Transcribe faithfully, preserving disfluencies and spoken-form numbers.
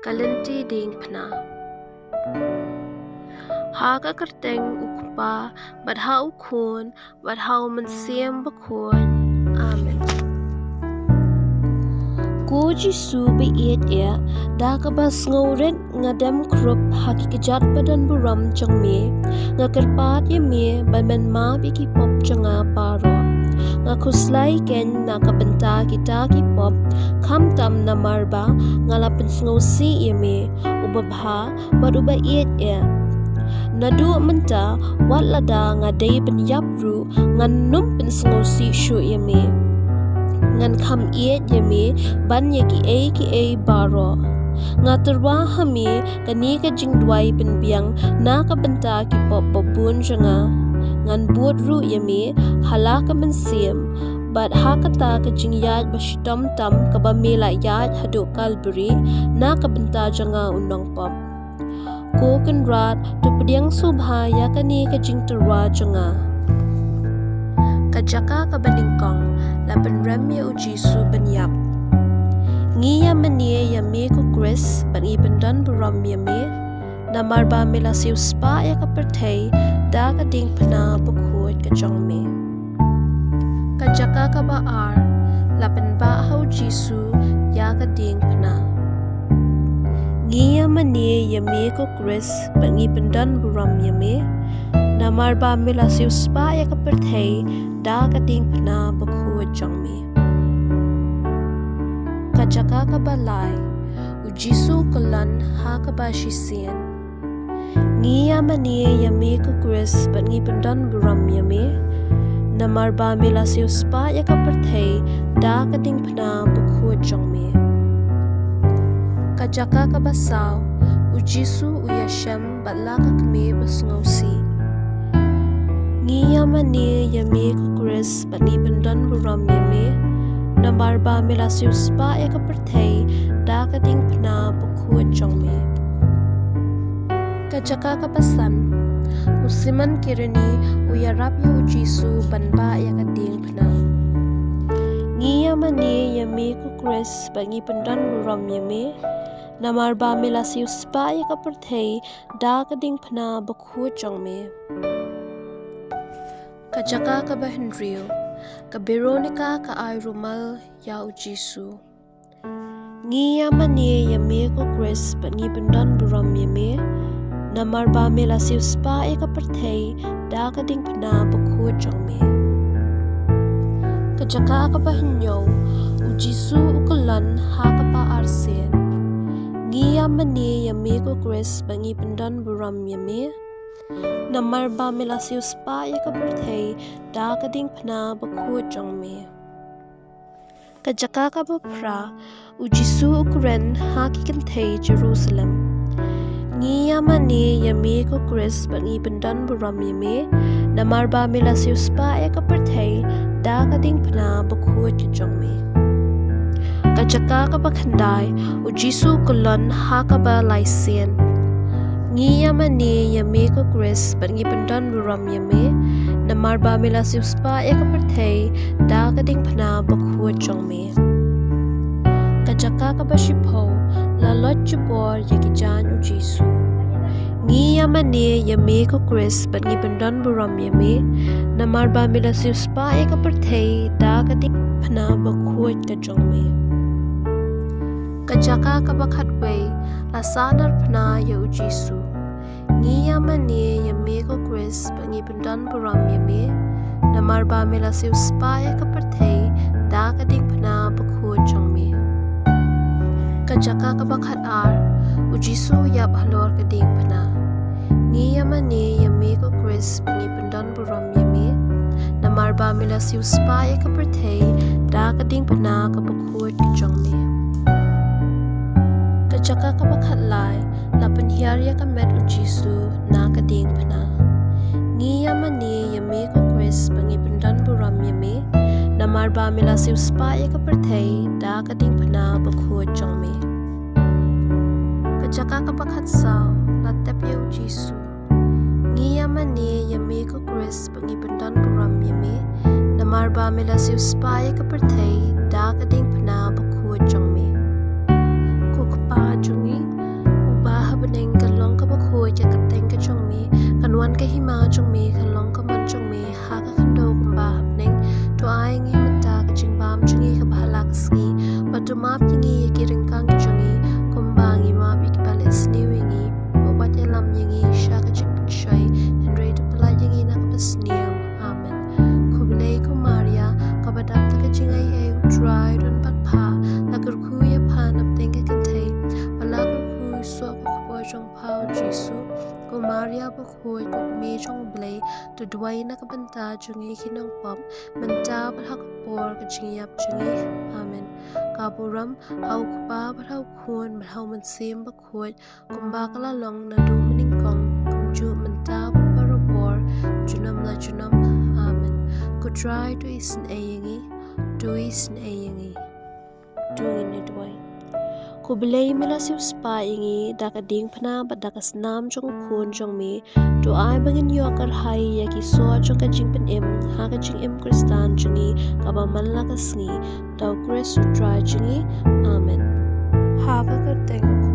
ka lynti diengphna. Ha ka kyrteng U Kpa, bad ha U Khun, bad ha U Mynsiem Bakhuid. Amen. Ko Jisu ba ïeit, da kaba sngewrit nga dem khrup ha ki kjat ba don burom jong me. Nga kyrpad ïa me ban men map ïa ki pop jong nga baroh. Nga khuslai keiñ na ka bynta kita ki pop, khamtam namar ba nga la pynsngewsih ïa me, uba bha bad uba ïeit. Naduh mynta, wat lada nga dei ban ïap ruh, ngan nym pynsngewsih shuh ïa me. Ngan kham ïeit ïa me ban ïa kiei kiei baroh. Nga tyrwa ha me kane ka jingduwai pynbiang na ka bynta ki pop ba bun jong nga. Ngan bud ruh ïa me ha la ka mynsiem, bad ha kata ka jingïaid ba shitom tam kaba me la ïaid haduh Kalbari na ka bynta jong nga u nongpop. Ko Kynrad, to pdiang sngewbha ïa kane ka jingtyrwa jong nga. Ka jaka kaba nyngkong, la pynrem ïa U Jisu ban ïap. Ngi ïa mane ïa me ko Khrist bad ngi pyndon burom ïa me, namar ba me la siewspah ïa ka pyrthei da ka diengphna bakhuid ka jong me. Ka jaka kaba ar, la pynbah ha U Jisu ïa ka diengphna. Ngi ïa mane ïa me ko Khrist bad ngi pyndon burom ïa me, namar ba me la siewspah ïa ka pyrthei da ka diengphna bakhuid jong me. Ka jaka kaba lai, U Jisu u kyllon ha kaba shisien. Ngi ïa mane ïa me ko Khrist bad ngi pyndon burom ïa me, namar ba me la siewspah ïa ka pyrthei da ka diengphna bakhuid jong me. Ka jaka kaba saw, U Jisu u ïashem bad la ka kmie basngewsih. Ngi ïa mane ïa me ko Khrist bad ngi pyndon burom ïa me, namar ba me la siewspah ïa ka pyrthei da ka diengphna bakhuid jong me. Ka jaka kaba san, U Simon Kirene u ïarap ïa U Jisu ban bah ïa ka diengphna. Ngi ïa mane ïa me ko Khrist bad ngi pyndon burom ïa me, namar ba me la siewspah ïa ka pyrthei da ka diengphna bakhuid jong me. Ka jaka kaba hynriew, ka Veronika ka ai rumal ïa U Jisu. Ngi ïa mane ïa me ko Khrist bad ngi pyndon burom ïa me, namar ba me la siewspah ïa ka pyrthei da ka diengphna bakhuid jong me. Ka jaka kaba hynñiew, U Jisu u kyllon ha kaba arsien. Ngi ïa mane ïa me ko Khrist bad ngi pyndon burom ïa me, namar ba me la siewspah ïa ka pyrthei da ka diengphna bakhuid jong me. Ka jaka kaba phra, U Jisu u kren ha ki kynthei Jerusalem. Ngi ïa mane ïa me ko Khrist bad ngi pyndon burom ïa me, namar ba me la siewspah ïa ka pyrthei da ka diengphna bakhuid ka jong me. Ka jaka kaba khyndai, U Jisu u kyllon ha kaba laisien. Ngi ïa mane ïa me ko Khrist bad ngi pyndon burom ïa me, namar ba me la siewspah ïa ka pyrthei da ka diengphna bakhuid jong me. Ka jaka kaba shiphew, la loit jubor ïa ki jaiñ U Jisu. Ngi ïa mane ïa me ko Khrist bad ngi pyndon burom ïa me, namar ba me la siewspah ïa ka pyrthei da ka diengphna bakhuid ka jong me. Ka jaka kaba khatwei, la sahnarphna ïa U Jisu. Ngi ïa mane ïa me ko Khrist bad ngi pyndon burom ïa me, namar ba me la siewspah ïa ka pyrthei da ka diengphna bakhuid jong me. Ka jaka kaba khatar, U Jisu u ïap halor ka diengphna. Ngi ïa mane ïa me ko Khrist bad ngi pyndon burom ïa me, namar ba me la siewspah ïa ka pyrthei da ka diengphna kaba khuid ka jong me. Ka jaka kaba khatlai, la pynhiar ïa ka met U Jisu na ka diengphna. Ngi ïa mane ïa me ko Khrist bad ngi pyndon burom ïa me, namar ba me la siewspah ïa ka pyrthei da ka diengphna bakhuid jong me. Ka jaka kaba khatsaw, la tep ïa U Jisu. Ngi ïa mane ïa me ko Khrist bad ngi pyndon burom ïa me, namar ba me la siewspah ïa ka pyrthei da ka diengphna bakhuid jong me. Ko Kpa jong ngi, Bneng, kan long kaba khuid ka kyrteng ka jong me, kan wan ka hima jong me, kan long ka mon jong me ha ka khyndew kumba ha bneng. To ai ngi mynta ka jingbam jong ngi kaba hala ka sngi, bad to map ïa ngi ïa ki ryngkang ki jong ngi, kumba ngi map ïa kiba leh sniew ïa ngi, bad wat ïalam ïa ngi sha ka jingpynshoi, hynrei to pyllait ïa ngi na kaba sniew. Amen. Khublei ko Maria, kaba dap da ka jingaiei, U Trai u don bad pha, la kyrkhu ïa pha na pdeng ki kynthei, bad la kyrkhu soh ka kpoh jong pha U Jisu. Ko Maria bakhuid, ko Kmie jong U Blei, to duwai na ka bynta jong ngi ki nongpop, mynta bad ha ka por ka jingïap jong ngi. Amen. Ka burom ha U Kpa bad ha U Khun bad ha U Mynsiem Bakhuid, kumba ka la long naduh mynnyngkong, kumjuh mynta bad barabor, junom la junom. Amen. Ko Trai to isynei ïa ngi, to isynei ïa ngi. To ngin ïa duwai. Ko Blei, me la siewspah ïa ngi da ka diengphna bad da ka snam jong U Khun jong me, to ai ba ngin ïoh kyrhai ïa ki soh jong ka jingpynim ha ka jingim Khristan jong ngi kaba man la ka sngi, da U Khrist U Trai jong ngi. Amen. Ha ka kyrteng U